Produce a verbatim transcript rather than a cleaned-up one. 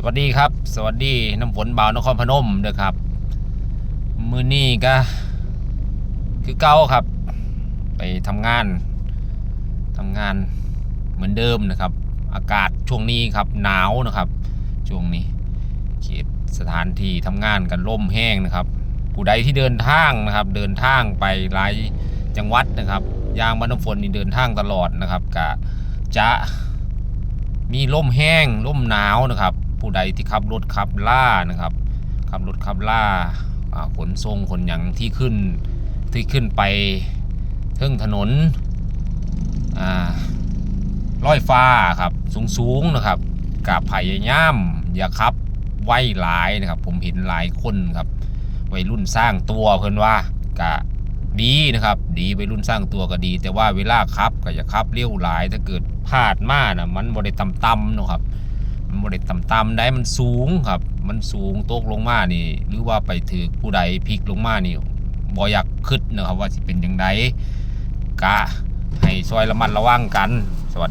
สวัสดีครับ สวัสดีน้ำฝนบ่าวนครพนมเด้อครับ มื้อนี้ก็คือเก่าครับ ไปทำงาน ทำงานเหมือนเดิมนะครับ อากาศช่วงนี้ครับ หนาวนะครับ ช่วงนี้ เขตสถานที่ทำงานกันลมแฮงนะครับ ผู้ใดที่เดินทางนะครับ เดินทางไปหลายจังหวัดนะครับ อย่างบ้านน้ำฝนนี่เดินทางตลอดนะครับ ก็จะมีลมแฮง ลมหนาวนะครับ ผู้ใดที่ขับรถขับลานะครับ ขับรถขับลา อ่า ขนส่งขนหยังที่ขึ้น ที่ขึ้นไปเทิงถนน อ่า ลอยฟ้าครับ สูงๆนะครับ ก็พยายามอย่าขับไวหลายนะครับ ผมเห็นหลายคนครับ วัยรุ่นสร้างตัวเพิ่นว่า ก็ดีนะครับ ดี วัยรุ่นสร้างตัวก็ดี แต่ว่าเวลาขับก็อย่าขับเร็วหลาย ถ้าเกิดพลาดมานะ มันบ่ได้ต่ำๆเนาะครับ มันบ่ได้ต่ำๆได้ มันสูงครับ มันสูง ตกลงมานี่ หรือว่าไปถืกผู้ใดพลิกลงมานี่ บ่อยากคิดนะครับ ว่าสิเป็นจั่งใด ก็ให้ซอยระมัดระวังกัน สวัสดี